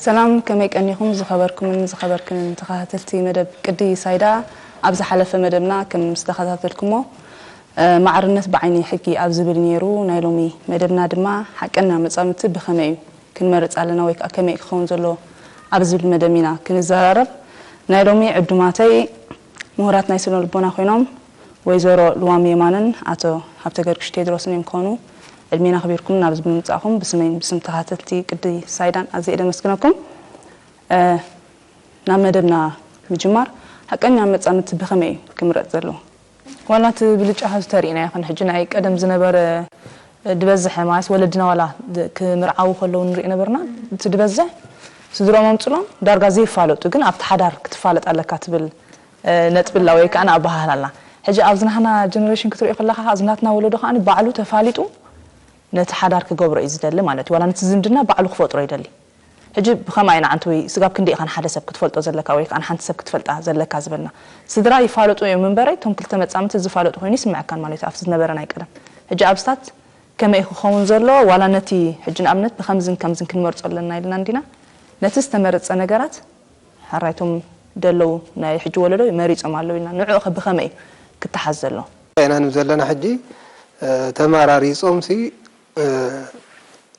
ሰላም፣ ከመይ ቀኒኹም ዝኸበርኩምን ዝኸበርክንን ተኸታተልቲ መደብ ቅዲ ሳይዳ? ኣብ ዝሓለፈ መደብና ከም ዝተኸታተልኩሞ፣ እ፣ ማዕርነት ብዓይኒ ሕጊ ኣብ ዝብል ነይሩ። ናይ ሎሚ መደብና ድማ ሓቀኛ መጻምድቲ ብኸመይ እዩ ክንመርጽ ኣለና ወይ ከዓ ከመይ ክኸውን ዘለዎ ኣብ ዝብል መደብ ኢና ክንዘራረብ። ናይ ሎሚ ዕዱማተይ ምሁራት ናይ ስነ ልቦና ኮይኖም ወይዘሮ ልዋም የማንን ኣቶ ሃብተገርግሽ ቴድሮስን እዮም ክኾኑ። ዕድሜና ኣኽቢርኩም ናብዚ ብምምጻእኩም ብስመይን ብስም ተኸታተልቲ ቅዲ ሳይዳን ኣዝየ ደመስግነኩም። እ፣ ናብ መደብና ምጅማር፣ ሓቀኛ መጻምድቲ ብኸመይ እዩ ክምረጽ ዘለዎ? ዋላ እቲ ብልጫ ሐዚ ተሪእና ይኹን ሕጂ ናይ ቀደም ዝነበረ ድበዝሐ ማለት ወለድና ዋላ ድ-፣ ክምርዓዉ ከለዉ ንሪኦ ነበርና። እቲ ድበዝሕ ስድሮም ኣምጽሎም ዳርጋ ዘይፋለጡ ግን ኣብቲ ሓዳር ክትፋለጥ ኣለካ ትብል፣ እ፣ ነጥቢ ኣላ ወይ ከኣ ኣበሃህላ ኣላ። ሕጂ ኣብዚ ናህና ጀነሬሽን ክትሪኦ ከለኻ ከኣ እዚ ናትና ወለዶ ከኣ ባዕሉ ተፋሊጡ ነቲ ሓዳር ክገብሮ እዩ ዝደሊ ማለት እዩ። ዋላ ነቲ ዝምድና ባዕሉ ክፈጥሮ ይደሊ። ሕጂ ብኸምኣ ኢና ዓንተ ወይ ስጋብ ክንደይ ኢኻ ንሓደ ሰብ ክትፈልጦ ዘለካ ወይ ከኣ ንሓንቲ ሰብ ክትፈልጣ ዘለካ ዝበልና። ስድራ ይፋለጡ እዮም እምበረይ፣ እቶም ክልተ መጻምቲ ዝፋለጡ ኮይኑ ይስምዐካን ማለት እዩ፣ ኣብቲ ዝነበረ ናይ ቀደም። ሕጂ ኣብስታት ከመይ ክኸውን ዘለዎ፣ ዋላ ነቲ ሕጂ ንኣብነት ብኸምዝን ከምዝን ክንመርጾ ኣለና ኢልና እንዲና፣ ነቲ ዝተመረጸ ነገራት ሕራይቶም ደለዉ ናይ ሕጂ ወለዶ መሪጾም ኣለዉ ኢልና፣ ንዕኡ ከ ብኸመይ እዩ ክተሓዝ ዘለዎ? ኢና ንብል ዘለና ሕጂ፣ እ፣ ተመራሪጾም ሲ፣ እ፣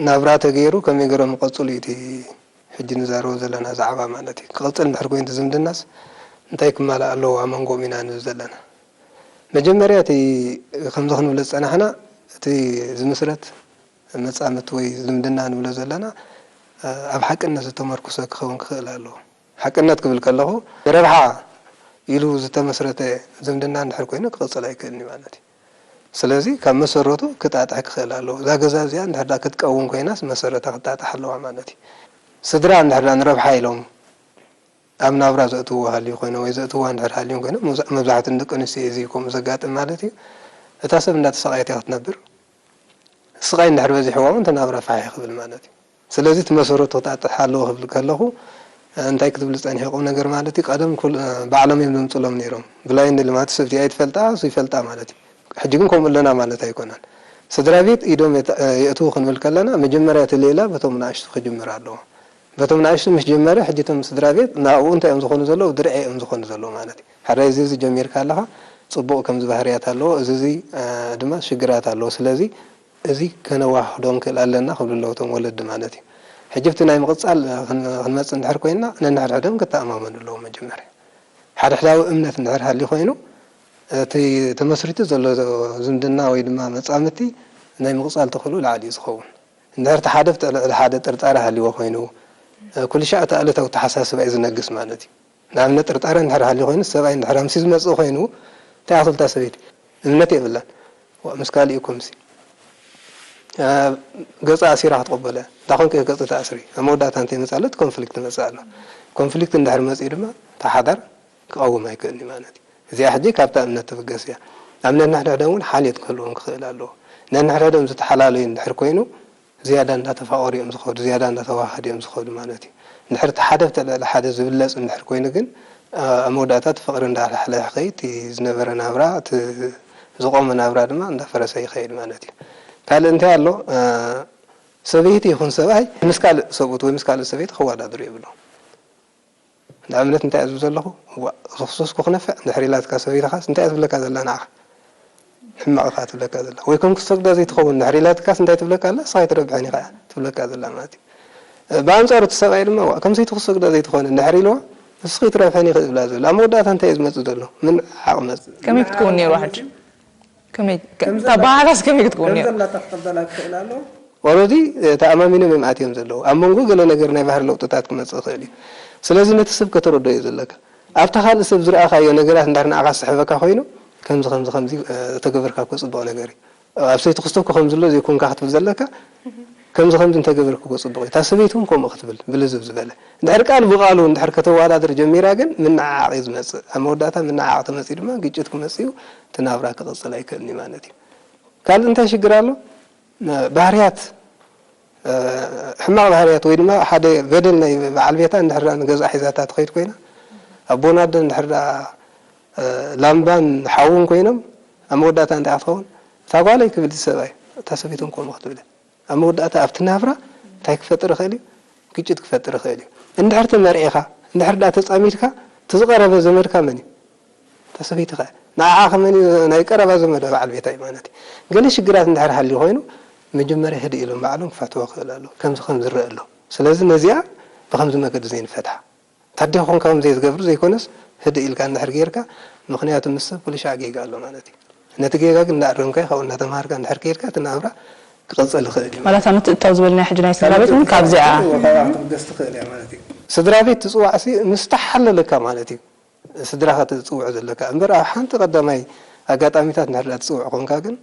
ናብራ ተገይሩ ከመይ ገይሮም ይቐጽሉ እዩ እቲ ሕጂ ንዛረቦ ዘለና ዛዕባ ማለት እዩ። ክቕጽል እንድሕር ኮይኑ እቲ ዝምድናስ እንታይ ክማላእ ኣለዎ ኣብ መንጎኦም ኢና ንብል ዘለና። መጀመርያ እቲ ከምዚ ክንብል ዝጸናሕና እቲ ዝምስረት መጻምድቲ ወይ ዝምድና ንብሎ ዘለና፣ እ፣ ኣብ ሓቅነት ዝተመርኩሰ ክኸውን ክኽእል ኣለዎ። ሓቅነት ክብል ከለኹ ንረብሓ ኢሉ ዝተመስረተ ዝምድና እንድሕር ኮይኑ ክቕጽል ኣይክእልን እዩ ማለት እዩ። ስለዚ ካብ መሰረቱ ክጣጣሕ ክኽእል ኣለዎ። እዛ ገዛ እዚኣ እንድሕር ደኣ ክትቀውም ኮይናስ መሰረታ ክጣጣሕ ኣለዋ ማለት እዩ። ስድራ እንድሕር ደኣ ንረብሓ ኢሎም ኣብ ናብራ ዘእትውዎ ሃልዩ ኮይኖም ወይ ዘእትውዋ እንድሕር ሃልዮም ኮይኖም፣ መብዛ-፣ መብዛሕትኡ ንደቂ ኣንስትዮ እዩ እዚ ከምኡ ዘጋጥም ማለት እዩ። እታ ሰብ እንዳተሰቓየት እያ ክትነብር። ስቓይ እንድሕር በዚሕዋ እውን እቲ ናብራ ፋሕ ክብል ማለት እዩ። ስለዚ እቲ መሰረቱ ክጣጥሕ ኣለዎ ክብል ከለኹ፣ እንታይ ክትብል ዝጸኒሐ ቁም ነገር ማለት እዩ፣ ቀደም ኩል-፣ ባዕሎም እዮም ዘምጽሎም ነይሮም። ብላይንድሊ ማለት ሰብቲ ኣይትፈልጣ፣ እሱ ይፈልጣ ማለት እዩ። ሕጂ ግን ከምኡ ኣለና ማለት ኣይኮነን። ስድራ ቤት ኢዶም የት-፣ የእትዉ ክንብል ከለና፣ መጀመርያ እቲ ሌላ በቶም ንኣሽቱ ክጅምር ኣለዎ። በቶም ንኣሽቱ ምስ ጀመረ፣ ሕጂ እቶም ስድራ ቤት ናብኡ እንታይ እዮም ዝኾኑ ዘለዉ? ድርዒ እዮም ዝኾኑ ዘለዉ ማለት እዩ። ሕራይ እዚ፣ እዚ ጀሚርካ ኣለኻ፣ ጽቡቕ ከምዚ ባህርያት ኣለዎ፣ እዚ፣ እዚ፣ እ፣ ድማ ሽግራት ኣለዎ። ስለዚ እዚ ከነዋህዶ ንክእል ኣለና ክብሉ ኣለዉ እቶም ወለዲ ማለት እዩ። ሕጂ ኣብቲ ናይ ምቕጻል፣ እ፣ ክን-፣ ክንመጽእ እንድሕር ኮይንና፣ ነንሕድሕዶም ክተኣማመኑ ኣለዎም መጀመርያ። ሓድሕዳዊ እምነት እንድሕር ሃልዩ ኮይኑ፣ እቲ ተመስሪቱ ዘሎ ዝምድና ወይ ድማ መጻምድቲ ናይ ምቕጻል ተኽእሎ ላዕሊ እዩ ዝኸውን። እንድሕር እቲ ሓደ ኣብቲ ልዕሊ ሓደ ጥርጣረ ሃልይዎ ኮይኑ፣ እ፣ ኩሉ ሻዕ እቲ ኣሉታዊ ኣተሓሳስባ እዩ ዝነግስ ማለት እዩ። ንኣብነት ጥርጣረ እንድሕር ሃልዩ ኮይኑ፣ ሰብኣይ እንድሕር ኣምሲ ዝመጽእ ኮይኑ፣ እንታይ ኣኽልታ ሰበይቲ እምነት የብላን። ዋ፣ ምስ ካሊእ እኮ ምሲ፣ እ፣ ገጻ ኣሲራ ክትቕበሎ እያ። እንዳ ኾንኪ ገጽ ተኣስሪ። ኣብ መወዳእታ እንታይ ይመጽእ ኣሎ? እቲ ኮንፍሊክት ይመጽእ ኣሎ። ኮንፍሊክት እንድሕር መጺኡ ድማ፣ እቲ ሓዳር ክቐውም ኣይክእልን እዩ ማለት እዩ። እዚኣ ሕጂ ካብታ እምነት ትብገስ እያ። ኣብ ነንሕድሕዶም እውን ሓልዮት ክህልዎም ክኽእል ኣለዎ። ነንሕድሕዶም ዝተሓላለዩ እንድሕር ኮይኑ፣ ዝያዳ እንዳተፋቐሩ እዮም ዝኸዱ፣ ዝያዳ እንዳተዋሃዱ እዮም ዝኸዱ ማለት እዩ። እንድሕር እቲ ሓደ ብቲ ልዕሊ ሓደ ዝብለጽ እንድሕር ኮይኑ ግን፣ ኣ-፣ ኣብ መወዳእታ እቲ ፍቕሪ እንዳላሕለሐ ይኸይድ፣ እቲ ዝነበረ ናብራ፣ እቲ ዝቖመ ናብራ ድማ እንዳፈረሰ ይኸይድ ማለት እዩ። ካልእ እንታይ ኣሎ? እ፣ ሰበይቲ ይኹን ሰብኣይ ምስ ካልእ ሰብኡት ወይ ምስ ካልእ ሰበይቲ ከወዳድሩ የብሎም። ንኣብነት እንታይ እየ ዝብል ዘለኹ? እዋ፣ ዝኽሰስኩ ክነፍዕ እንድሕር ኢላትካ ሰበይትኻስ እንታይ እየ ትብለካ ዘላ ንዓኻ? ሕማቕ ኢኻ ትብለካ ዘላ። ወይ ከም ክሰግዳ ዘይትኸውን እንድሕር ኢላትካስ እንታይ ትብለካ ኣላ? ንስኻ ኣይትረብሐን ኢኻ እያ ትብለካ ዘላ ማለት እዩ። እ፣ ብኣንጻሩ እቲ ሰብኣይ ድማ፣ እዋ፣ ከም ሰይቲ ክሰግዳ ዘይትኾነ እንድሕር ኢልዋ፣ ንስኺ ኣይትረብሐን ኢኺ ዝብላ ዘሎ። ኣብ መወዳእታ እንታይ እዩ ዝመጽእ ዘሎ? ምንዓቕ መጽእ። ከመይ ክትከውን ነይርዋ ሕጂ? ከመይ፣ ከ-፣ ከምዘላ እታ ባህላስ ከመይ ክትከውን ነይሩ? ከምዘላ እታ ክቕበላ ክኽእል ኣለዎ። ኦረዲ ተኣማሚኖም እዮም ኣትዮም ዘለዉ። ኣብ መንጎ ገለ ነገር ናይ ባህሪ ለውጥታት ክመጽእ ይኽእል እዩ። ስለዚ ነቲ ሰብ ከተረድኦ እዩ ዘለካ። ኣብታ ካልእ ሰብ ዝረኣኻዮ ነገራት እንድሕር ንዓኻ ዝስሕበካ ኮይኑ፣ ከምዚ፣ ከምዚ፣ ከምዚ፣ እ፣ ተገበርካ እኮ ጽቡቕ ነገር እዩ። ኣብ ሰይቲ ክስቶ እኮ ከምዚ ኣሎ ዘይኮንካ ክትብል ዘለካ፣ ከምዚ፣ ከምዚ እንተገበርክ እኮ ጽቡቕ እዩ። እታ ሰበይቲ እውን ከምኡ ክትብል፣ ብልዝብ ዝበለ። እንድሕር ቃል ብቓሉ እንድሕር ከተወዳድር ጀሚራ ግን ምንዓዓቕ እዩ ዝመጽእ። ኣብ መወዳእታ ምንዓዓቕ ተመጺኡ ድማ ግጭት ክመጽእ እዩ፣ እቲ ናብራ ክቕጽል ኣይክእልን እዩ ማለት እዩ። ካልእ እንታይ ሽግር ኣሎ? ባህርያት፣ እ፣ ሕማቕ ባህርያት ወይ ድማ ሓደ በደል ናይ በዓል ቤታ እንድሕር ደኣ ንገዝኣ ሒዛታ ትኸይድ ኮይና፣ ኣቦን ኣደን እንድሕር ደኣ፣ እ፣ ላምባን ሓውን ኮይኖም፣ ኣብ መወዳእታ እንታይ ክትኸውን? እታ ጓለይ ክብል እቲ ሰብኣይ፣ እታ ሰበይቶም ከምኡ ክትብል እያ። ኣብ መወዳእታ ኣብቲ ናብራ እንታይ ክፈጥር ይኽእል እዩ? ግጭት ክፈጥር ይኽእል እዩ። እንድሕር ተመርዒኻ፣ እንድሕር ደኣ ተጻሚድካ፣ እቲ ዝቐረበ ዘመድካ መን እዩ? እታ ሰበይትኻ እያ። ንዓኣ ከመን እዩ? ናይ ቀረባ ዘመዳ በዓል ቤታ እዩ ማለት እዩ። ገለ ሽግራት እንድሕር ሃልዩ ኮይኑ፣ መጀመርያ ህድእ ኢሎም ባዕሎም ክፈትዎ ክኽእል ኣለዎ። ከምዚ ከም ዝረአ ኣሎ። ስለዚ ነዚኣ ብኸምዚ መገዲ ዘይንፈትሓ። ታዲያ ኾንካ ከም ዘይትገብር ዘይኮነስ፣ ህድእ ኢልካ እንድሕር ጌርካ፣ ምኽንያቱ ምስ ሰብ ኩሉ ሻዕ ጌጋ ኣሎ ማለት እዩ። ነቲ ጌጋ ግን እናኣረምካዮ፣ ካብኡ እናተምሃርካ እንድሕር ኬድካ፣ እቲ ናብራ ክቕጽል ይኽእል እዩ። ዋላ እታ ምትእትታው ዝበልናያ ሕጂ ናይ ስድራ ቤት እውን ካብዚኣ። ካብኣ ክትብገስ ትኽእል እያ ማለት እዩ። ስድራ ቤት ትጽዋዕሲ ምስ ተሓለለካ ማለት እዩ። ስድራኻ ትጽውዕ ዘለካ። እምበር ኣብ ሓንቲ ቀዳማይ ኣጋጣሚታት እንድሕር ደኣ ትጽውዕ ኾንካ ግን፣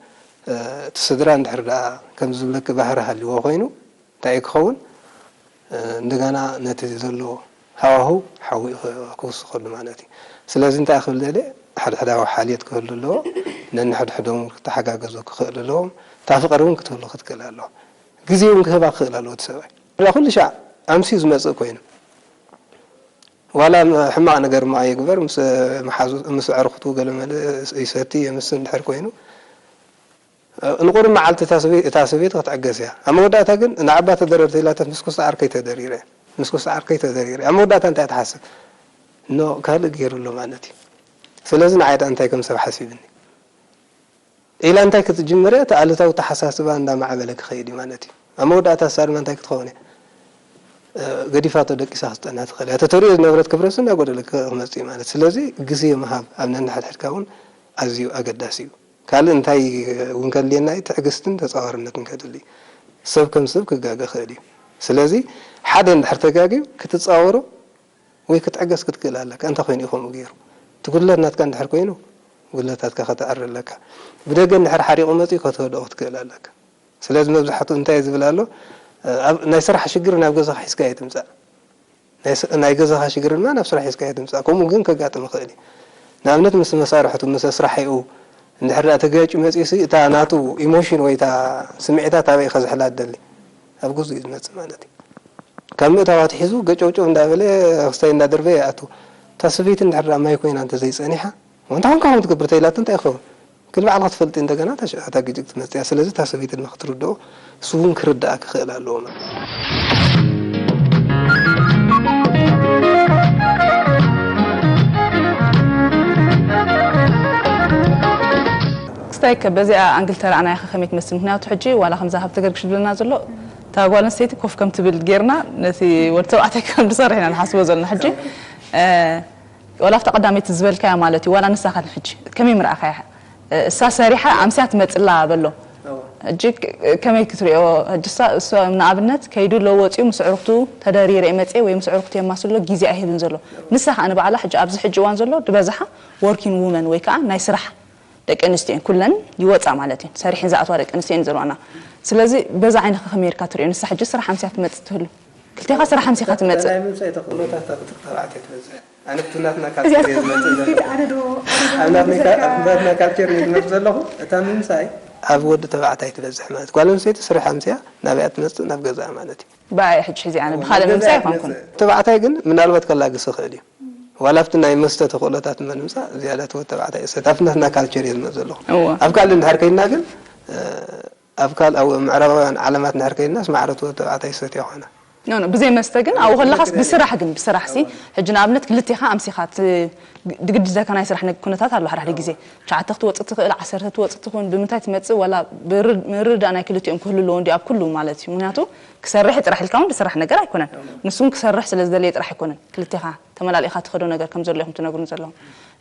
እ፣ እቲ ስድራ እንድሕር ደኣ ከም ዝብለኪ ባህሪ ሃልይዎ ኮይኑ፣ እንታይ እዩ ክኸውን? እ፣ እንደገና ነቲ ዘሎ ሃዋህው ሓዊኡ ክ-፣ ክውስኸሉ ማለት እዩ። ስለዚ እንታይ ክብል ደልየ? ሓድሕዳዊ ሓልዮት ክህሉ ኣለዎ። ነንሕድሕዶም እውን ክተሓጋገዙ ክኽእሉ ኣለዎም። እታ ፍቕሪ እውን ክትህሉ ክትክእል ኣለዋ። ግዜ እውን ክህባ ክኽእል ኣለዎ እቲ ሰብኣይ። ኩሉ ሻዕ ኣምስዩ ዝመጽእ ኮይኑ፣ ዋላ ም-፣ ሕማቕ ነገር እሞ ኣይግበር፣ ምስ መሓዙ፣ ምስ ኣዕሩኽቱ ገለ መለ ይሰቲ የምስ እንድሕር ኮይኑ፣ ንቑሩብ መዓልቲ እታ ሰበይ-፣ እታ ሰበይቲ ክትዕገስ እያ። ኣብ መወዳእታ ግን ንዓባ ተደረርቲ ኢላታ ምስ ኩስቲ ዓርከይ ተደሪረ፣ ምስ ኩስቲ ዓርከይ ተደሪረ። ኣብ መወዳእታ እንታይ ትሓስብ? ኖ፣ ካልእ ገይሩ ኣሎ ማለት እዩ። ስለዚ ንዓይ ደኣ እንታይ ከም ሰብ ሓሲብኒ? ኢላ እንታይ ክትጅምር እያ? እቲ ኣሉታዊ ኣተሓሳስባ እንዳማዕበለ ክኸይድ እዩ ማለት እዩ። ኣብ መወዳእታ ንሳ ድማ እንታይ ክትኸውን እያ? እ፣ ገዲፋቶ ደቂሳ ክትጸንሕ ትኽእል እያ። እቲ ተርእዮ ዝነበረት ክብረትሲ እንዳጎደለ ክመጽእ እዩ ማለት። ስለዚ ግዜ ምሃብ ኣብ ነንሕድሕድካ እውን ኣዝዩ ኣገዳሲ እዩ። ካልእ እንታይ እውን ከድልየና እዩ? ትዕግስትን ተጻዋርነትን ከድሊ እዩ። ሰብ ከም ሰብ ክጋገ ይኽእል እዩ። ስለዚ ሓደ እንድሕር ተጋግዩ ክትጻወሮ ወይ ክትዕገስ ክትክእል ኣለካ። እንታይ ኮይኑ እዩ ከምኡ ገይሩ? እቲ ጉድለት ናትካ እንድሕር ኮይኑ፣ ጉድለታትካ ከተዕሪ ኣለካ። ብደገ እንድሕር ሓሪቑ መጺኡ ከተህድኦ ክትክእል ኣለካ። ስለዚ መብዛሕትኡ እንታይ ዝብል ኣሎ? ኣብ ናይ ስራሕ ሽግር ናብ ገዛኻ ሒዝካ ኣይትምጻእ። ናይ ስ-፣ ናይ ገዛኻ ሽግር ድማ ናብ ስራሕ ሒዝካ ኣይትምጻእ። ከምኡ ግን ከጋጥም ይኽእል እዩ። ንኣብነት ምስ መሳርሕቱ፣ ምስ ኣስራሒኡ እንድሕር ደኣ ተጋጭዩ መጺኡሲ፣ እታ ናቱ ኢሞሽን ወይ እታ ስምዒታት ኣበይ እዩ ከዝሕላ ዝደሊ? ኣብ ገዝኡ እዩ ዝመጽእ ማለት እዩ። ካብ ምእታው ኣትሒዙ ገጨውጨው እንዳበለ ክስታይ እንዳደርበየ ይኣቱ። እታ ሰበይቲ እንድሕር ደኣ ማይ ኮይና እንተዘይጸኒሓ፣ "እንታይ ኾንካ ከምኡ ትገብር?" ተኢላቶ እንታይ ይኸውን? ግን ባዕልኻ ትፈልጢ እንደገና እታ ሽ-፣ እታ ግጭት ትመጽእ እያ። ስለዚ እታ ሰበይቲ ድማ ክትርድኦ፣ እሱ እውን ክርድኣ ክኽእል ኣለዎ ማለት እዩ። ክስታይ ከ በዚኣ ኣንግል ተረኣናያ ከ ከመይ ትመስል? ምኽንያቱ ሕጂ ዋላ ከምዛ ሃብተ ገርግሽ ዝብለና ዘሎ፣ እታ ጓል ኣንስተይቲ ኮፍ ከም ትብል ጌርና ነቲ ወዲ ተባዕታይ ከም ዝሰርሕ ኢና ንሓስቦ ዘለና። ሕጂ፣ እ፣ ዋላ ኣብታ ቀዳመይቲ ዝበልካያ ማለት እዩ፣ ዋላ ንሳኻ ሕጂ ከመይ ምረኣኻያ? እሳ ሰሪሓ ኣምስያ ትመጽእ ኣላ በሎ። እዋ። ሕጂ ክ-፣ ከመይ ክትሪኦ? ሕጂ እሳ፣ እሱ ንኣብነት ከይዱ ኣሎ ወጺኡ ምስ ኣዕሩኽቱ ተደሪረ እየ መጽየ ወይ ምስ ኣዕሩኽቱ የማስሎ ግዜ ኣይህብን ዘሎ። ንሳ ከኣ ንባዕላ ሕጂ ኣብዚ ሕጂ እዋን ዘሎ ዝበዝሓ ወርኪን ውመን ወይ ከኣ ናይ ስራሕ ደቂ ኣንስትዮ እየን፣ ኩለን ይወጻ ማለት እየን፣ ሰሪሐን ዝኣትዋ ደቂ ኣንስትዮ እየን ዘለዋና። ስለዚ በዛ ዓይንኻ ከመይ ጌርካ ትሪኦ? ንሳ ሕጂ ስራሕ ኣምስያ ትመጽእ ትህሉ። ክልቴኻ ስራሕ ኣምሲኻ ትመጽእ። ናይ ምምሳይ ተኽእሎታት ኣብ ተባዕትዮ ትበዝሕ። ኣነ ብቲ ናትና እዚኣ ካልቸር እየ ዝመጽእ ዘለኹ። ኣነ ዶ፣ ኣነ ዶ ኣብ ናትና ካ-፣ ምምሳይ ኣብ ናትና ካልቸር እየ ዝመጽእ ዘለኹ። እታ ምምሳይ ኣብ ወዲ ተባዕታይ ትበዝሕ ማለት። ጓል ኣንስተይቲ ስራሕ ኣምስያ ናበይ እያ ትመጽእ? ናብ ገዛኣ ማለት እዩ። ብኣይ ሕጂ ሕዚ ኣነ ብኻልእ ምምሳይ ኣይኮንኩን። ተባዕታይ ግን ምናልባት ከላግስ ይኽእል እዩ። ዋላ ኣብቲ ናይ መስተ ተኽእሎታት እምበር ምምሳይ ዝያዳ እቲ ወዲ ተባዕታይ ይሰቲ። ኣብቲ ናትና ካልቸር እየ ዝመጽእ ዘለኹ። እወ። ኣብ ካልእ እንድሕር ከይድና ግን፣ እ፣ ኣብ ካል-፣ ኣብ ምዕራባውያን ዓለማት እንድሕር ከይድናስ ማዕረ እቲ ወዲ ተባዕታይ ይሰትዮ ይኾና። ኖ፣ ኖ፣ ብዘይ መስተ ግን ኣብኡ ከለኻስ ብስራሕ ግን፣ ብስራሕ ሲ፣ ሕጂ ንኣብነት ክልቴኻ ኣምሲኻ ት-፣ ድግድዘካ ናይ ስራሕ ነግ-፣ ኩነታት ኣሎ። ሓደ ሓደ ግዜ ትሽዓተ ክትወጽእ ትኽእል፣ ዓሰርተ ትወጽእ ትኹን፣ ብምንታይ ትመጽእ፣ ዋላ ብር-፣ ምርድዳእ ናይ ክልቲኦም ክህሉ ኣለዎ እንዲ ኣብ ኩሉ ማለት እዩ። ምኽንያቱ ክሰርሕ ጥራሕ ኢልካ እውን ዝስራሕ ነገር ኣይኮነን። ንሱ እውን ክሰርሕ ስለ ዝደለየ ጥራሕ ኣይኮነን። ክልቴኻ ተመላሊእኻ ትኸዶ ነገር ከም ዘሎ ኢኹም ትነግሩን ዘለኹም።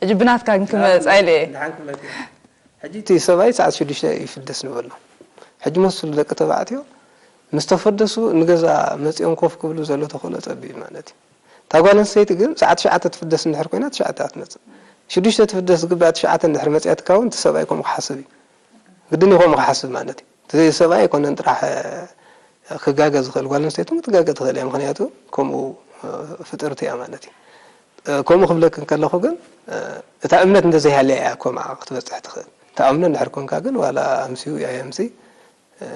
ሕጂ ብናትካ ግን ክመጻ ኢለ እየ። ደሓን ክብለካ እየ። ሕጂ እቲ ሰብኣይ ሰዓት ሽዱሽተ ይፍደስ ንበሎ። ሕጂ መስሉ ደቂ ተባዕትዮ ምስ ተፈደሱ ንገዛ መጺኦም ኮፍ ክብሉ ዘሎ ተኽእሎ ጸቢብ ማለት እዩ። እታ ጓል ኣንስተይቲ ግን ሰዓት ትሽዓተ ትፍደስ እንድሕር ኮይና ትሽዓተ እያ ትመጽእ። ሽዱሽተ ትፍደስ ዝግባእ ትሽዓተ እንድሕር መጺኣ ትካውን እቲ ሰብኣይ ከምኡ ክሓስብ እዩ። ግድን እዩ ከምኡ ክሓስብ ማለት እዩ። እቲ ሰብኣይ ኣይኮነን ጥራሕ ክጋገ ዝኽእል፣ ጓል ኣንስተይቲ እውን ክትጋገ ትኽእል እያ። ምኽንያቱ ከምኡ፣ እ፣ ፍጥርቲ እያ ማለት እዩ። እ፣ ከምኡ ክብለኪ እንከለኹ ግን፣ እ፣ እታ እምነት እንተዘይሃልያ እያ ከምኣ ክትበጽሕ ትኽእል። እታ እምነት እንድሕር ኮንካ ግን ዋላ ኣምስዩ ኣየምሲ፣ እ፣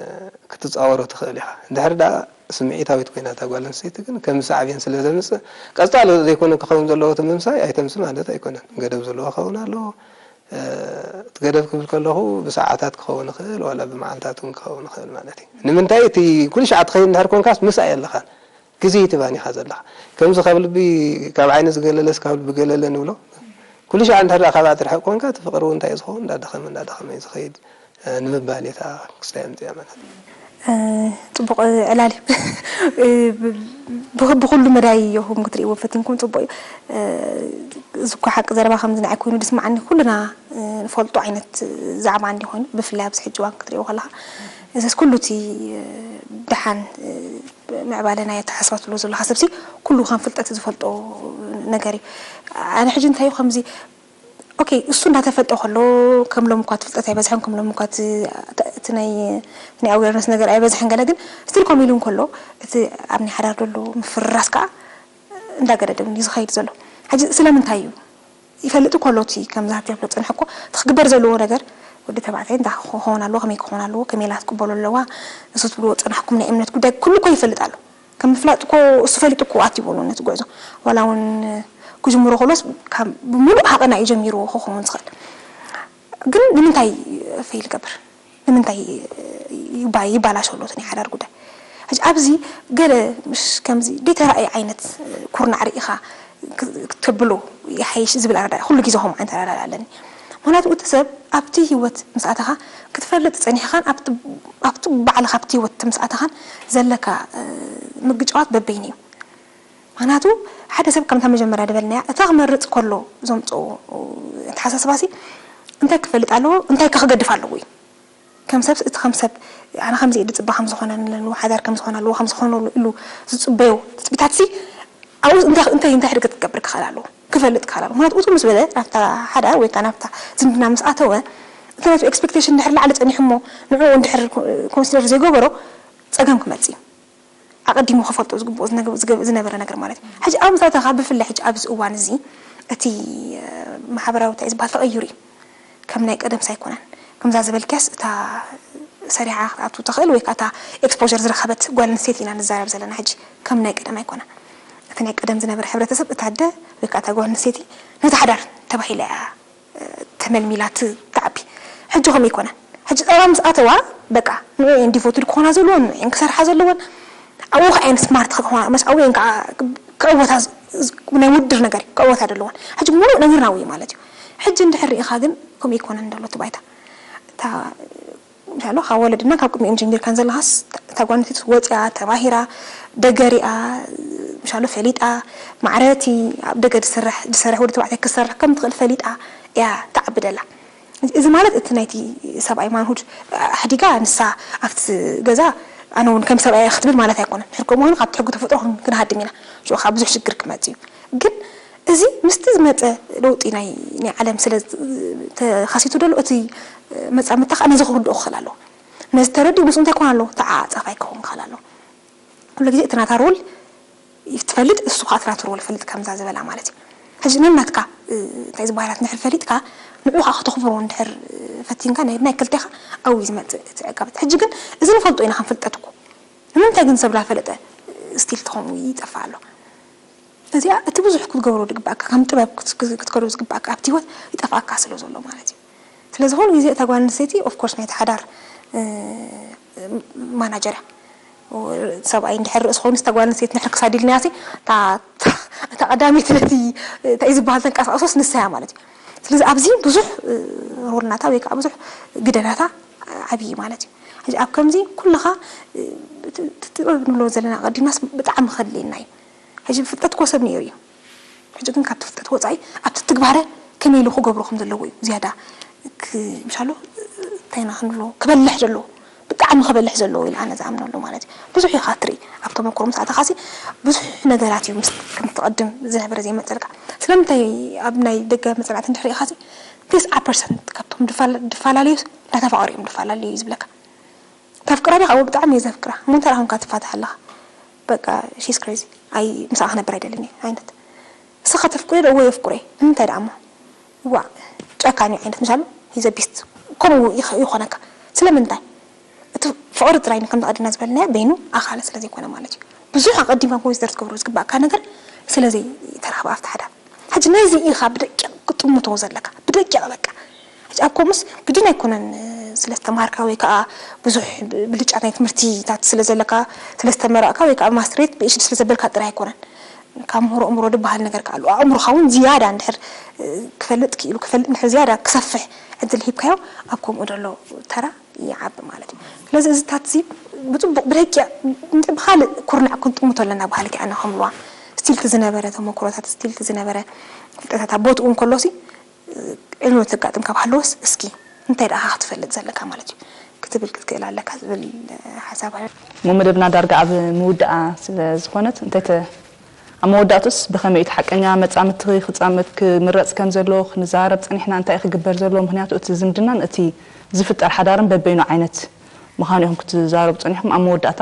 ክትጻወሮ ትኽእል ኢኻ። እንድሕር ደኣ ስምዒታዊት ኮይና እታ ጓል ኣንስተይቲ ግን ከም ሳዕቤን ስለ ዘምጽእ፣ ቀጻሊ ዘይኮነ ክኸውን ዘለዎ እቲ ምምሳይ ኣይተምሲ ማለት ኣይኮነን። ገደብ ዘለዎ ክኸውን ኣለዎ። እ፣ እቲ ገደብ ክብል ከለኹ ብሰዓታት ክኸውን ይኽእል፣ ዋላ ብመዓልታት እውን ክኸውን ይኽእል ማለት እዩ። ንምንታይ? እቲ ኩሉ ሻዕ ትኸይድ እንድሕር ኮንካስ ምስኣ የለኻን። ግዜ ትባን ኢኻ ዘለኻ። ከምዚ ካብ ልቢ፣ ካብ ዓይኒ ዝገለለስ ካብ ልቢ ገለለ ንብሎ። ኩሉ ሻዕ እንድሕር ደኣ ካብኣ ትርሕቕ ኮንካ፣ እቲ ፍቕሪ እውን እንታይ እዩ ዝኸውን? እንዳደኸመ፣ እንዳደኸመ እዩ ዝኸይድ፣ እ፣ ንምባል እየ እታ ክስታይ ኣምጺኣ ማለት እዩ። እ፣ ጽቡቕ ዕላል እዩ። እ፣ ብ-፣ ብ-፣ ብኹሉ መዳይ ኢኹም ክትርእይዎ ፈቲንኩም ጽቡቕ እዩ። እ፣ እዚ እኮ ሓቂ ዘረባ ከምዚ ንዓይ ኮይኑ ዝስምዓኒ ኩልና፣ እ፣ ንፈልጦ ዓይነት ዛዕባ እንዲ ኮይኑ፣ ብፍላይ ኣብዚ ሕጂ እዋን ክትርእይዎ ከለኻ፣ እዚስ ኩሉ እቲ፣ እ፣ ደሓን፣ እ፣ ምዕባለ ናይ ኣተሓሳስባ ትብሎ ዘለኻ ሰብሲ ኩሉ ከም ፍልጠት ዝፈልጦ ነገር እዩ። ኣነ ሕጂ እንታይ እዩ ከምዚ፣ ኦኬ፣ እሱ እንዳተፈልጠ ከሎ ከም ሎሚ እኳ እቲ ፍልጠት ኣይበዝሐን፣ ከም ሎሚ እኳ እቲ፣ እቲ ናይ፣ ናይ ኣዌርነስ ነገር ኣይበዝሐን ገለ፣ ግን ስቲል ከምኡ ኢሉ እንከሎ እቲ ኣብ ናይ ሓዳር ዘሎ ምፍርራስ ከዓ እንዳገደደ እውን እዩ ዝኸይድ ዘሎ። ሕጂ ስለምንታይ እዩ? ይፈልጥ እኮ ኣሎ እቲ ከምዛ ትብሎ ጽንሕ እኮ እቲ ክግበር ዘለዎ ነገር ወዲ ተባዕታይ እንታይ ክኾን ኣለዎ፣ ከመይ ክኾን ኣለዎ፣ ከመይ ኢላ ክትቅበሎ ኣለዋ፣ እሱ ትብልዎ ጽናሕኩም ናይ እምነት ጉዳይ ኩሉ እኮ ይፈልጥ ኣሎ። ከም ምፍላጥ እኮ እሱ ፈሊጡ እኮ ኣትይዎ ኣሎ ነቲ ጉዕዞ። ዋላ እውን ክጅምሮ ከሎስ ካብ ብምሉእ ሃቐና እዩ ጀሚርዎ ክኸውን ዝኽእል። ግን ንምንታይ ፌል ይገብር? ንምንታይ ይባ-፣ ይባላሾ ኣሎ እቲ ናይ ሓዳር ጉዳይ? ሕጂ ኣብዚ ገለ ምሽ ከምዚ ዘይተራእየ ዓይነት ኩርናዕ ርኢኻ ክ-፣ ክተብሎ ይሓይሽ ዝብል ኣረዳድኣ፣ ኩሉ ግዜ ከምኡ ዓይነት ኣረዳድኣ ኣለኒ። ምኽንያቱ እቲ ሰብ ኣብቲ ህይወት ምስ ኣተኻ ክትፈልጥ ጸኒሕኻን ኣብቲ፣ ኣብቲ ባዕልኻ ኣብቲ ህይወት ምስ ኣተኻን ዘለካ፣ እ፣ ምግጫዋት በበይኑ እዩ። ምኽንያቱ ሓደ ሰብ ከምታ መጀመርያ ዝበልናያ እታ ክመርጽ ከሎ ዘምጽኦ ኣተሓሳስባሲ እንታይ ክፈልጥ ኣለዎ፣ እንታይ ከ ክገድፍ ኣለዎ እዩ። ከም ሰብስ እቲ ከም ሰብ ኣነ ከምዚ እየ ዝጽበ ከም ዝኾነ ንለንዎ ሓዳር ከም ዝኾነ ኣለዎ ከም ዝኾነ ኢሉ ዝጽበዮ ትጽቢታትሲ ኣብኡ እንታይ እንታይ እንታይ ሕድገት ክገብር ክኽእል ኣለዎ፣ ክፈልጥ ክኽእል ኣለዎ። ምኽንያቱ እቱ ምስ በለ ናብታ ሓዳር ወይ ከዓ ናብታ ዝምድና ምስ ኣተወ እቲ ናቱ ኤክስፔክቴሽን እንድሕር ላዕሊ ጸኒሑ እሞ ንዕኡ እንድሕር ኮንሲደር ዘይገበሮ ጸገም ክመጽእ እዩ። ኣቐዲሙ ክፈልጦ ዝግብኦ ዝነገ-፣ ዝገ-፣ ዝነበረ ነገር ማለት እዩ። ሕጂ ኣብ ምሳታኻ ብፍላይ ሕጂ ኣብዚ እዋን እዚ እቲ፣ እ፣ ማሕበራዊ እንታይ እዩ ዝበሃል ተቐይሩ እዩ። ከም ናይ ቀደምስ ኣይኮነን። ከምዛ ዝበልክያስ እታ ሰሪሓ ክትኣቱ ትኽእል ወይ ከዓ እታ ኤክስፖዠር ዝረኸበት ጓል ኣንስተይቲ ኢና ንዛረብ ዘለና ሕጂ። ከም ናይ ቀደም ኣይኮነን። እቲ ናይ ቀደም ዝነበረ ሕብረተሰብ እታ ኣደ ወይ ከዓ እታ ጓል ኣንስተይቲ ነታ ሓዳር ተባሂላ እያ ተመልሚላ ት-፣ ትዓቢ። ሕጂ ከምኡ ኣይኮነን። ሕጂ ጸባ ምስ ኣተዋ በቃ ንዕኡ እየን ዲቮትድ ክኾና ዘለወን፣ ንዕኡ እየን ክሰርሓ ዘለወን። ኣብኡ ከኣ እየን ስማርት ክኾና፣ መስ ኣብኡ እየን ከኣ ክዕወታ ዝ-፣ ዝ-፣ ናይ ውድድር ነገር እዩ፣ ክዕወታ ዘለወን። ሕጂ ምሉእ ነገር ናብኡ እዩ ማለት እዩ። ሕጂ እንድሕር ርኢኻ ግን ከምኡ ኣይኮነን ዘሎ እቲ ባይታ። እታ ምሻሎ ካብ ወለድና ካብ ቅድሚኦም ጀሚርካን ዘለኻስ እታ ጓል ኣንስተይቲ ወፂኣ ተማሂራ ደገ ሪኣ ምሻሎ ፈሊጣ ማዕረ እቲ ኣብ ደገ ዝሰርሕ ዝሰርሕ ወዲ ተባዕታይ ክሰርሕ ከም ትኽእል ፈሊጣ እያ ትዓቢ ደላ። እዚ ማለት እቲ ናይቲ ሰብኣይ ማንሁድ ኣሕዲጋ ንሳ ኣብቲ ገዛ ኣነ እውን ከም ሰብኣይ እየ ክትብል ማለት ኣይኮነን። ድሕር ከምኡ ኮይኑ ካብቲ ሕጊ ተፈጥሮ ክን-፣ ክንሃድም ኢና። ሽዑ ከዓ ብዙሕ ሽግር ክመፅእ እዩ። ግን እዚ ምስቲ ዝመፀ ለውጢ ናይ ናይ ዓለም ስለ ዝ-፣ ተኸሲቱ ደሎ እቲ መፃምድታ ከዓ ነዚ ክርድኦ ክኽእል ኣለዎ። ነዚ ተረዲኡ ምስኡ እንታይ ክኾን ኣለዎ? ተዓፃፋይ ክኸውን ክኽእል ኣለዎ። ኩሉ ግዜ እቲ ናታ ሮል ትፈልጥ፣ እሱ ከዓ እቲ ናቱ ሮል ይፈልጥ ከምዛ ዝበላ ማለት እዩ። ሕጂ ነናትካ፣ እ፣ እንታይ ዝበሃላት እንድሕር ፈሊጥካ ንዕኡ ከዓ ከተኽብሮ እንድሕር ፈቲንካ ናይ፣ ናይ ክልቴኻ ኣብኡ እዩ ዝመፅእ እቲ ዕቃበት። ሕጂ ግን እዚ ንፈልጦ ኢና ከም ፍልጠት እኮ። ንምንታይ ግን ሰብ ላፈለጠ ስቲል ተኾኑ ይጠፍእ ኣሎ? እዚኣ እቲ ብዙሕ ክትገብሮ ዝግባኣካ፣ ከም ጥበብ ክት-፣ ክት-፣ ክትከዶ ዝግባኣካ ኣብቲ ህይወት ይጠፍኣካ ስለ ዘሎ ማለት እዩ። ስለዚ ኩሉ ግዜ እታ ጓል ኣንስተይቲ ኦፍ ኮርስ ናይቲ ሓዳር፣ እ፣ ማናጀር እያ። ሰብኣይ እንድሕር ርእሲ ኮይኑ እታ ጓል ኣንስተይቲ እንድሕር ክሳድ ኢልናያሲ እታ፣ እታ ቀዳመይቲ ነቲ እንታይ እዩ ዝበሃል ተንቀሳቕሶስ ንሳ እያ ማለት እዩ። ስለዚ ኣብዚ ብዙሕ፣ እ፣ ሮል ናታ ወይ ከዓ ብዙሕ ግደ ናታ ዓብዪ ማለት እዩ። ሕጂ ኣብ ከምዚ ኩልኻ፣ እ፣ እቲ፣ እቲ ጥበብ ንብሎ ዘለና ኣቐዲምናስ ብጣዕሚ ከድልየና እዩ። ሕጂ ፍልጠት እኮ ሰብ ነይሩ እዩ። ሕጂ ግን ካብቲ ፍልጠት ወፃኢ ኣብቲ ትግባረ ከመይ ኢሉ ክገብሮ ከም ዘለዎ እዩ ዝያዳ ክ-፣ ምሻሎ እንታይ ኢና ክንብሎ ክበልሕ ዘለዎ፣ ብጣዕሚ ክበልሕ ዘለዎ ኢለ ኣነ ዝኣምነሉ ማለት እዩ። ብዙሕ ኢኻ ትርኢ ኣብ ተመክሮ ምስ ኣተኻሲ ብዙሕ ነገራት እዩ ምስ ከም ትቐድም ዝነበረ ዘይመፀልካ። ስለምንታይ ኣብ ናይ ደገ መፅናዕቲ እንድሕር ኢኻሲ ተስዓ ፐርሰንት ካብቶም ድፋላ-፣ ድፈላለዩ እንዳተፋቐሩ እዮም ድፈላለዩ እዩ ዝብለካ። ተፍቅራ ዲኻ? እወ ብጣዕሚ እየ ዘፍቅራ። እሞ እንታይ ደኣ ኾንካ ትፋታሕ ኣለኻ? በቃ she's crazy። ኣይ ምስኣ ክነብር ኣይደልን እየ ዓይነት። ንስኻ ተፍቅርዮ ዶ? እወ የፍቅሮ እየ። ንምንታይ ደኣ እሞ? ዋእ ጨካን እዩ ዓይነት ምሻሉ he's a beast። ከምኡ ይኸ-፣ ይኾነካ። ስለምንታይ? እቲ ፍቕሪ ጥራይ ከም ዝቐድና ዝበልናዮ በይኑ ኣኻለ ስለ ዘይኮነ ማለት እዩ። ብዙሕ ኣቐዲምካ ኮንሲደር ክትገብሮ ዝግባእካ ነገር ስለ ዘይተረኽበ ኣብቲ ሓዳር። ሕጂ ነዚ ኢኻ ብደቂቕ ክትጥምቶ ዘለካ። ብደቂቕ በቃ። ሕጂ ኣብ ኮምስ ግድን ኣይኮነን፣ እ፣ ስለ ዝተምሃርካ ወይ ከዓ ብዙሕ ብልጫት ናይ ትምህርቲታት ስለ ዘለካ፣ ስለ ዝተመረቕካ ወይ ከዓ ማስትሬት ብኤችዲ ስለ ዘበልካ ጥራይ ኣይኮነን። ካብ ምህሮ ኣእምሮ ዝበሃል ነገር ከዓ ኣሎ። ኣእምሮኻ እውን ዝያዳ እንድሕር ክፈልጥ ክኢሉ፣ ክፈልጥ እንድሕር ዝያዳ ክሰፍሕ ዕድል ሂብካዮ፣ ኣብ ከምኡ ዘሎ ተራ ይዓቢ ማለት እዩ። ስለዚ እዚታት እዚ ብፅቡቕ ብደቂቕ ብኻልእ ኩርናዕ ክንጥምቶ ኣለና። ባህልኪ ኣነ ከምልዋ ስቲልቲ ዝነበረ ተመክሮታት፣ ስቲልቲ ዝነበረ ፍልጠታት ኣብ ቦትኡ እንከሎሲ ዕልሉ ተጋጥም ካብ ሃለወስ እስኪ እንታይ ደኣ ክትፈልጥ ዘለካ ማለት እዩ ክትብል ክትክእል ኣለካ ዝብል ሓሳብ ኣሎ። እሞ መደብና ዳርጋ ኣብ ምውዳኣ ስለ ዝኾነት እንታይ ተ ኣብ መወዳእቱስ ብኸመይ እቲ ሓቀኛ መጻምድቲ ክጻመድ ክምረጽ ከም ዘሎ ክንዛረብ ጸኒሕና እንታይ ክግበር ዘሎ? ምኽንያቱ እቲ ዝምድናን እቲ ዝፍጠር ሓዳርን በበይኑ ዓይነት ምዃኑ ኢኹም ክትዛረቡ ጸኒሕኩም። ኣብ መወዳእታ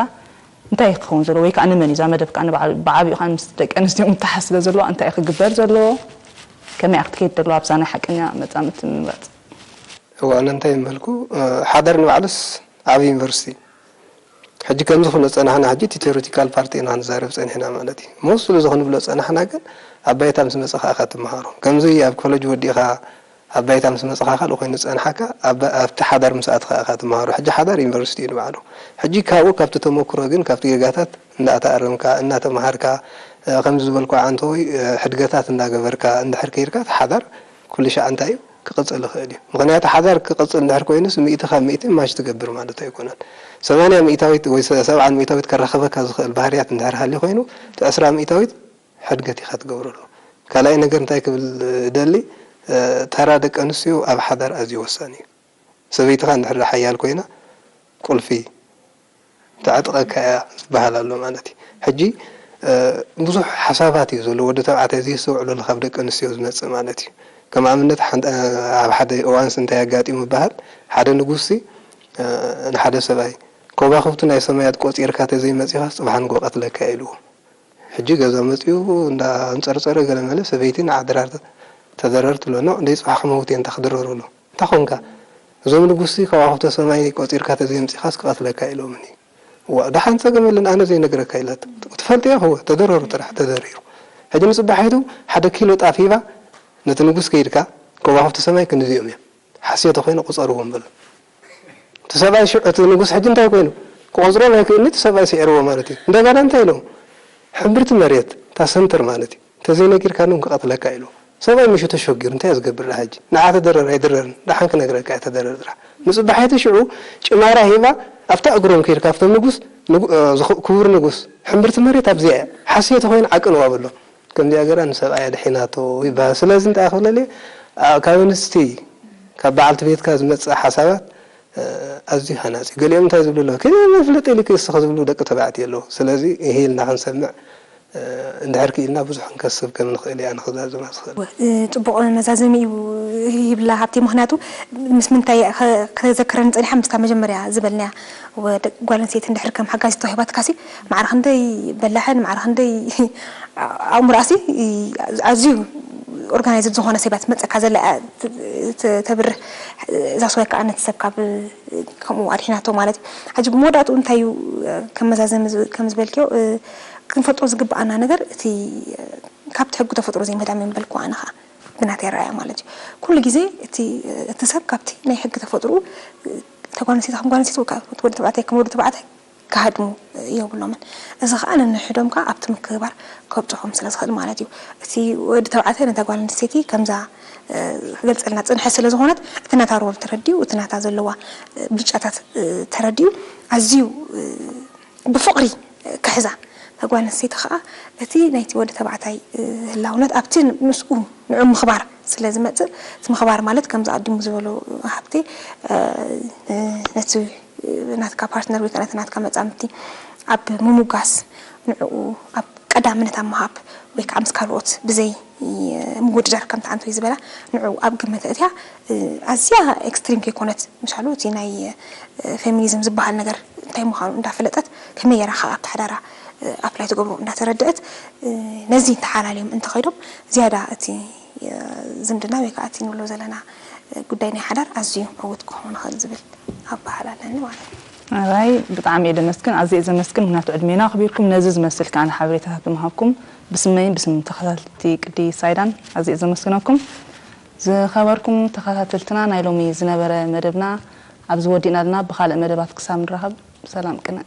እንታይ ክኸውን ዘለዎ ወይ ከዓ ንመን እዩ እዛ መደብ ከዓ ንባዕሉ ብዓብዩ ከዓ ምስ ደቂ ኣንስትዮ ምትሓስ ስለ ዘለዎ እንታይ ክግበር ዘለዎ ከመይ ክትከይድ ዘለዎ ኣብዛ ናይ ሓቀኛ መጻምድቲ ምምራፅ? እዋ ኣነ እንታይ ምበልኩ ሓዳር ንባዕሉስ ዓብ ዩኒቨርሲቲ ሕጂ ከምዚ ክንብሎ ዝፀናሕና ሕጂ እቲ ቴዎሪቲካል ፓርቲ ኢና ክንዛረብ ፀኒሕና ማለት እዩ። መወስሉ እዚ ክንብሎ ዝፀናሕና ግን ኣብ ባይታ ምስ መፀኻ ኢኻ ትመሃሮ። ከምዚ ኣብ ኮለጅ ወዲእኻ ኣብ ባይታ ምስ መፀኻ ካልእ ኮይኑ ዝፀንሓካ ኣብቲ ሓዳር ምስ ኣትኻ ኢኻ ትመሃሮ። ሕጂ ሓዳር ዩኒቨርሲቲ እዩ ንባዕሉ። ሕጂ ካብኡ ካብቲ ተመክሮ ግን ካብቲ ጌጋታት እንዳተኣረምካ እናተምሃርካ ከምዚ ዝበልኩ ዓንተወይ ሕድገታት እንዳገበርካ እንድሕር ከይድካ እቲ ሓዳር ኩሉ ሻዕ እንታይ እዩ ክቕፅል ይኽእል እዩ። ምኽንያቱ ሓዳር ክቕፅል እንድሕር ኮይኑስ ሚእቲ ካብ ሚእቲ ማች ትገብር ማለት ኣይኮነን። ሰማንያ ሚእታዊት ወይ ሰብዓን ሚእታዊት ከራኸበካ ዝኽእል ባህርያት እንድሕር ሃልዩ ኮይኑ እቲ ዕስራ ሚእታዊት ሕድገት ኢኻ ትገብረሉ። ካልኣይ ነገር እንታይ ክብል እደሊ፣ ተራ ደቂ ኣንስትዮ ኣብ ሓዳር ኣዝዩ ወሳኒ እዩ። ሰበይትኻ እንድሕር ሓያል ኮይና ቁልፊ ተዕጥቐካ እያ ዝበሃል ኣሎ ማለት እዩ። ሕጂ ብዙሕ ሓሳባት እዩ ዘሎ ወዲ ተባዕታይ ዘየስተውዕለሉ ካብ ደቂ ኣንስትዮ ዝመፅእ ማለት እዩ። ከም ኣብነት ኣብ ሓደ እዋንስ እንታይ ኣጋጢሙ ይበሃል፣ ሓደ ንጉስሲ ንሓደ ሰብኣይ ከዋኽብቲ ናይ ሰማያት ቆፂርካ ተዘይመፂኻስ ፅባሕ ንግሆ ቀትለካ ኢልዎ። ሕጂ ገዛ መፂኡ እንዳ ኣንፀርፀረ ገለ መለ ሰበይቲ ንዓ ድራር ተደረር ትብሎ። ኖ ደይ ፅባሕ ክመውት እየ እንታይ ክድረረሉ እንታይ ኮንካ? እዞም ንጉስሲ ከዋኽብተ ሰማይ ቆፂርካ ተዘየምፂኻስ ክቐትለካ ኢሎምኒ። እዋ ደሓን ፀገም የለን ኣነ ዘይነግረካ ኢላቶ። ትፈልጥዮ እወ ተደረሩ ጥራሕ ተደሪሩ። ሕጂ ንፅባሒቱ ሓደ ኪሎ ጣፍ ሂባ ነቲ ንጉስ ከይድካ ከዋኽብተ ሰማይ ክንዚኦም እዮም። ሓስዮ ተኾይኑ ቁፀርዎም በሎ። እቲ ሰብኣይ ሽዑ እቲ ንጉስ ሕጂ እንታይ ኮይኑ ክቆፅሮም ኣይክእልኒ እቲ ሰብኣይ ስዒርዎ ማለት እዩ። እንደገና እንታይ ኢሎም ሕምብርቲ መሬት እታ ሰንተር ማለት እዩ እንተዘይነጊርካኒ እውን ክቐትለካ ኢልዎ። ሰብኣይ ምሹ ተሸጊሩ እንታይ እዩ ዝገብር ደኣ ሕጂ ንዓ ተደረር ኣይድረርን ደሓን ክነግረካ እየ ተደረር ጥራሕ። ንፅባሒቲ ሽዑ ጭማራ ሂባ ኣብታ እግሮም ከይድካ ኣብቶም ንጉስ ክቡር ንጉስ ሕምብርቲ መሬት ኣብዚኣ እያ ሓስዮ ተኾይኑ ዓቅንዋ በሎ። ከምዚኣ ገይራ ንሰብኣያ ኣድሒናቶ ይበሃል። ስለዚ እንታይ ክብለል እየ፣ ካብ ኣንስቲ ካብ በዓልቲ ቤትካ ዝመጽእ ሓሳባት ኣዝዩ ሃናጺ እዩ። ገሊኦም እንታይ ዝብሉ ኣለዉ፣ ኪደ መፍለጢ ኢልኪ እስኺ ዝብሉ ደቂ ተባዕትዮ ኣለዉ። ስለዚ እሂ ኢልና ክንሰምዕ እንድሕር ክኢልና ብዙሕ ክንከስብ ከም ንኽእል እየ ኣነ ክዛዝማ ዝኽእል። ጽቡቕ መዛዘሚ እዩ ይብላ ሃብተይ፣ ምኽንያቱ ምስ ምንታይ ከተዘክረኒ ጸኒሓ ምስታ መጀመርያ ዝበልናያ ጓል ኣንስተይቲ እንድሕር ከም ሓጋዚት ተዋሂባትካሲ ማዕረ ክንደይ በላሕን ማዕረ ክንደይ ኣእምሮኣሲ ኣዝዩ ኦርጋናይዝድ ዝኾነ ሰብ እያ ትመፀካ ዘላ እያ ተብርህ እዛ ሰብኣይ ከዓ ነቲ ሰብ ካብ ከምኡ ኣድሒናቶ ማለት እዩ። ሕጂ ብመወዳእትኡ እንታይ እዩ ከም መዛዘሚ ከም ዝበልክዮ ክንፈልጦ ዝግብኣና ነገር እቲ ካብቲ ሕጊ ተፈጥሮ ዘይምህዳም እዮም በልኩ ኣነ ከዓ ብናተይ ኣረኣእያ ማለት እዩ። ኩሉ ግዜ እቲ ሰብ ካብቲ ናይ ሕጊ ተፈጥርኡ ተጓንሲት ከም ጓንሲት ወዲ ተባዕታይ ከም ወዲ ተባዕታይ ክሃድሙ የብሎምን። እዚ ከዓ ነንሕዶም ከዓ ኣብቲ ምክብባር ከብፅሖም ስለ ዝኽእል ማለት እዩ። እቲ ወዲ ተባዕታይ ነታ ጓል ኣንስተይቲ ከምዛ ክገልፀልና ፅንሐ ስለ ዝኾነት እቲ ናታ ሮል ተረዲኡ እቲ ናታ ዘለዋ ብልጫታት ተረዲኡ ኣዝዩ ብፍቕሪ ክሕዛ እታ ጓል ኣንስተይቲ ከዓ እቲ ናይቲ ወዲ ተባዕታይ ህላውነት ኣብቲ ምስኡ ንዑ ምኽባር ስለ ዝመፅእ እቲ ምኽባር ማለት ከምዚ ኣዲሙ ዝበሎ ሃብቴ ነቲ ናትካ ፓርትነር ወይ ከዓ ነቲ ናትካ መፃምድቲ ኣብ ምሙጋስ ንዕኡ ኣብ ቀዳምነት ኣብ ምሃብ ወይ ከዓ ምስ ካልኦት ብዘይ ምውድዳር ከምቲ ኣንቶይ ዝበላ ንዕኡ ኣብ ግምት እትያ ኣዝያ ኤክስትሪም ከይኮነት ምሻሉ እቲ ናይ ፌሚኒዝም ዝበሃል ነገር እንታይ ምዃኑ እንዳፈለጠት ከመይ ገይራ ከዓ ኣብቲ ሓዳራ ኣፕላይ ትገብሮ እንዳተረድአት ነዚ ተሓላልዮም እንተኸይዶም ዝያዳ እቲ ዝምድና ወይ ከዓ እቲ ንብሎ ዘለና ጉዳይ ናይ ሓዳር ኣዝዩ ዕውት ክኸውን ይኽእል ዝብል ኣበሃል ኣለኒ ማለት እዩ። ኣራይ ብጣዕሚ እየ ደመስግን ኣዝየ ዘመስግን ምክንያቱ ዕድሜና ኣኽቢርኩም ነዚ ዝመስል ከኣ ሓበሬታታት ብምሃብኩም ብስመይን ብስም ተኸታተልቲ ቅዲ ሳይዳን ኣዝየ ዘመስግነኩም። ዝኸበርኩም ተኸታተልትና ናይ ሎሚ ዝነበረ መደብና ኣብዚ ወዲእና ኣለና። ብኻልእ መደባት ክሳብ ንራኸብ ብሰላም ቅነ።